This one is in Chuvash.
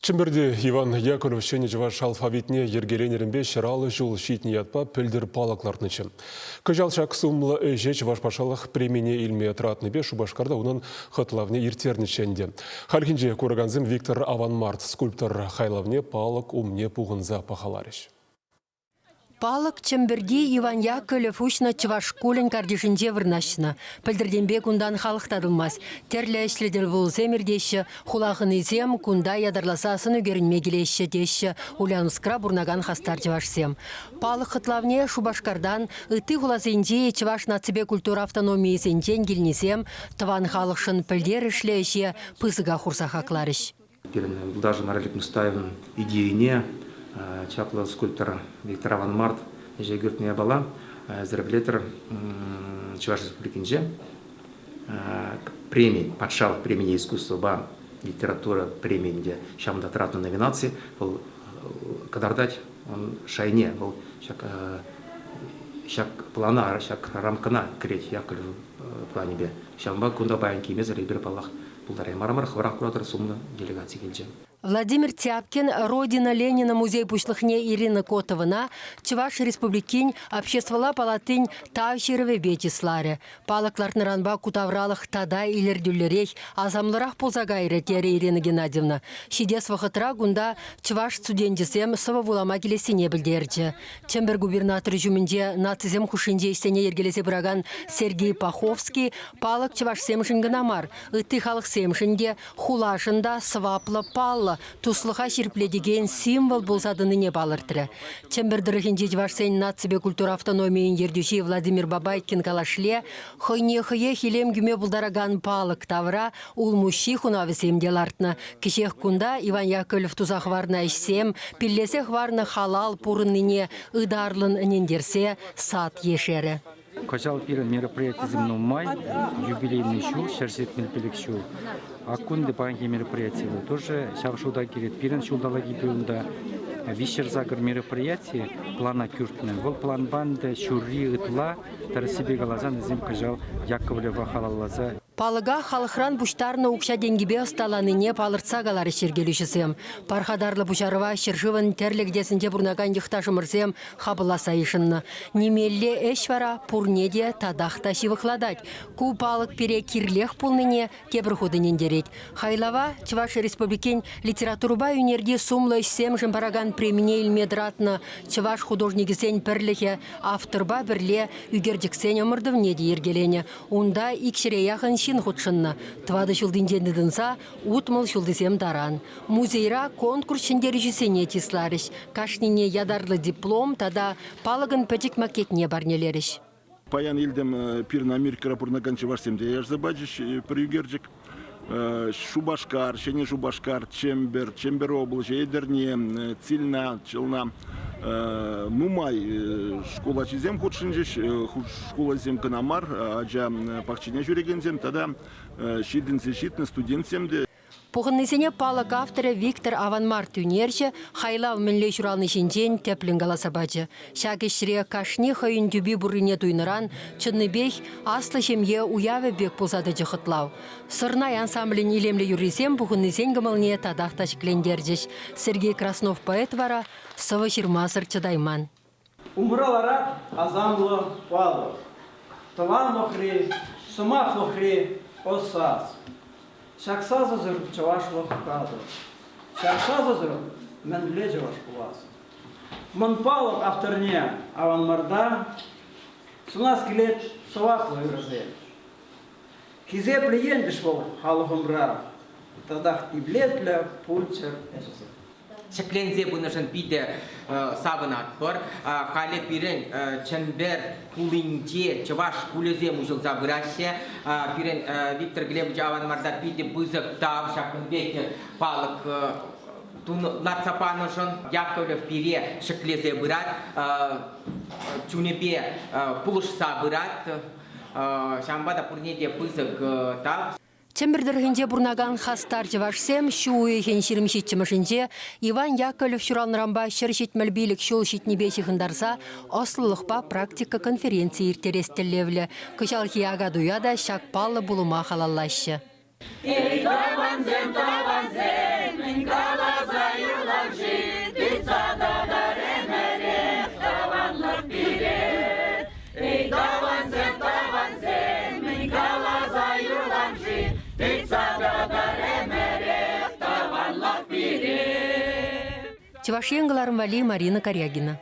Чӗмпӗрте Иван Яковлев ҫӗнӗ чӑваш алфавитне йӗркеленӗренпе 150 ҫул ҫитнӗ ятпа пӗлтӗр палӑк лартнӑччӗ. Кӑҫал ҫак сумлӑ ӗҫе Чӑваш патшалӑх премине илме тӑратнипе Шупашкарта унӑн хӑтлавне ирттернӗччӗ ӗнтӗ. Хальхинче куракансем Виктор Аванмарт скульптор хайлавне палӑк умне пухӑнса пахаларӗҫ. Палӑк Чӗмпӗрти Иван Яковлев уҫнӑ чӑваш шкулӗн картишӗнче вырнаҫнӑ. Пӗлтӗртенпе кунтан халӑх татӑлмасть. Тӗрлӗ ӗҫлӗ тӗлпулусем иртеҫҫӗ, хула хӑнисем кунта ятарласа сӑн ӳкерӗнме килеҫҫӗ, теҫҫӗ Ульяновскра пурӑнакан хастар чӑвашсем. Палӑк хӑтлавне Шупашкартан, ытти хуласенчи чӑваш наципе культура автономийӗсенчен килнисем тӑван халӑхшӑн пӗлтерӗшлӗ ӗҫе пысӑка хурса хакларӗҫ. Пирӗн юлташӑмӑр Олег Мустаевӑн идейине чаплӑ скульптор Виктор Аванмарт ӗҫе кӳртнӗ япала заявлетер Чӑваш Республикинче преми, патшалӑх премине искусствӑпа литература премийӗнче ҫавӑнта тӑратнӑ номинаци вӑл кӑтартать он шайне, вӑл ҫак ҫак плана, ҫак рамкӑна кӗрет Яковлев планӗпе. Ҫавӑнпа кунта паян килмесӗр эпир, паллах, пултараймарӑмӑр, хӑвӑрах куратӑр, сумлӑ делегаци килчӗ. Владимир Тяпкин Родина Ленина музей пуҫлӑхне Ирина Котовӑна Чӑваш Республикин Обществӑлла палатин Тав ҫырӑвӗпе чысларӗ. Палӑк лартнӑранпа ку тавралӑх тата илӗртӳллӗрех, асамлӑрах пулса кайрӗ, терӗ Ирина Геннадьевна. Ҫитес вӑхӑтра кунта чӑваш студенчӗсем сӑвӑ вулама килессине пӗлтерчӗ. Чӗмпӗр губернаторӗ ҫумӗнче нацисем хушшинчи ӗҫсене йӗркелесе пыракан Сергей Паховский палӑк чӑвашсемшӗн кӑна мар, ытти халӑхсемшӗн те, хулашӑн та сӑваплӑ паллӑ, туслӑха ҫирӗплетекен символ пулса тӑнине палӑртрӗ. Чӗмпӗр тӑрӑхӗнчи чӑвашсен наципе культура автономийӗн ертӳҫи Владимир Бабайкин калашле, хӑйне хӑех илем кӳме пултаракан палӑк тавра улмуҫҫи хунавӗсем те лартнӑ. Кӗҫех кунта Иван Яковлев туса хӑварнӑ ӗҫсем, пиллесе хӑварнӑ халал пурӑннине ытарлӑн ӗнентерсе сад ешерӗ. Кӑҫал пирӗн мероприятисем нумай, юбилейный ҫул, 175 ҫул. Аккунти паянхи мероприяти вӑл тоже ҫав шута килет. Пирӗн ҫулталӑкӗпе унта 308 мероприяти плана кӳртнӗ. Вӑл планпа ӗнтӗ ҫурри ытла, тӗрӗссипе каласан, вӗсем кӑҫал Яковлева халалласа Палӑка халӑхран пуҫтарнӑ укҫа-тенкӗпе ӑсталанине палӑртса каларӗҫ йӗркелӳҫӗсем. Пархатарлӑ пуҫарӑва ҫӗршывӑн тӗрлӗ кӗтесӗнче пурӑнакан йӑхташӑмӑрсем хапӑлласа йышӑннӑ. Нимелле ӗҫ вара пурне те татах та ҫывӑхлатать. Ку палӑк пире кирлех пулнине тепӗр хут ӗнентерет. Хайлава Чӑваш Республикин литературӑпа ӳнерти сумлӑ ӗҫсемшӗн паракан премине илме тӑратнӑ чӑваш художникӗсен пӗрлӗхӗ авторпа пӗрле ӳкерчӗксен ӑмӑртӑвне те йӗркеленӗ. Унта икҫӗре яхӑн ҫын хутшӑннӑ. Тӑватӑ ҫултинчен тытӑнса 60 ҫултисем таран. Музейра конкурс ҫӗнтерӳҫисене чысларӗҫ. Кашнине ятарлӑ диплом тата палӑкӑн пӗчӗк макетне парнелерӗҫ. Паян илтӗм пирӗн Америкӑра пурӑнакан чӑвашсем те ярса пачӗҫ пӗр ӳкерчӗк. Шупашкар, Ҫӗнӗ Шупашкар, Чӗмпӗр, Чӗмпӗр облаҫӗ, Етӗрне, Цильна, Челна нумай шкул ачисем хутшӑнчӗҫ. Шкул ачисем кӑна мар, ача пахчине ҫӳрекенсем тата ҫитӗнсе ҫитнӗ студентсем те. Пухӑннисене палӑк авторӗ Виктор Аванмарт ӳнерҫӗ хайлав мӗнле ҫурални ҫинчен тӗплӗн каласа пачӗ. Ҫак ӗҫре кашни хӑйӗн тӳпи пуррине туйнӑран чӑннипех аслӑ ҫемье уявӗ пек пулса тӑчӗ хӑтлав. Сӑрнай ансамблӗн илемлӗ юррисем пухӑннисен кӑмӑлне татах та ҫӗклентерчӗҫ. Сергей Краснов поэт вара сӑвӑ ҫырмасӑр чӑтайман. Умра ларать асамлӑ палӑк. Тӑванлӑхри, сӑмахлӑхри ӑс-сас. Ҫак сасӑсӑр чӑвашлӑх катӑк. Ҫак сасӑсӑр мӗнле чӑваш пулас? Мӑн палӑк авторне аванмарта сунас килет сӑваплӑ ырӑсем. Хисеплӗ ентеш вӑл халӑхӑмра, татах тивлетлӗ пулччӑр ӗҫӗсем. Ҫӗкленсе пынӑшӑн питӗ савӑнатпӑр. Халӗ пирӗн Чӗмпӗр хулинче чӑваш шкулӗсем уҫӑлса пыраҫҫӗ. Пирӗн Виктор Глебович Аванмарта питӗ пысӑк тав ҫакӑн пек палӑк лартса панӑшӑн. Яковлев пире ҫӗклесе пырать, чунӗпе пулӑшса пырать. Ҫавӑнпа та пурне те пысӑк тав. Чӗмпӗр тӑрӑхӗнче пурӑнакан хастар чӑвашсем ҫу уйӑхӗн 27-мӗшӗнче Иван Яковлев ҫуралнӑранпа 175 ҫул ҫитнипе ҫыхӑнтарса ӑслӑлӑхпа практика конференцийӗ ирттерес тӗллевлӗ. Кӑҫалхи Акатуя та ҫак паллӑ пулӑма халаллаҫҫӗ. Эй, тӑвансем, тӑвансем, мӗн каласа. Чӑваш Ен кӑларӑм валли Марина Карягина.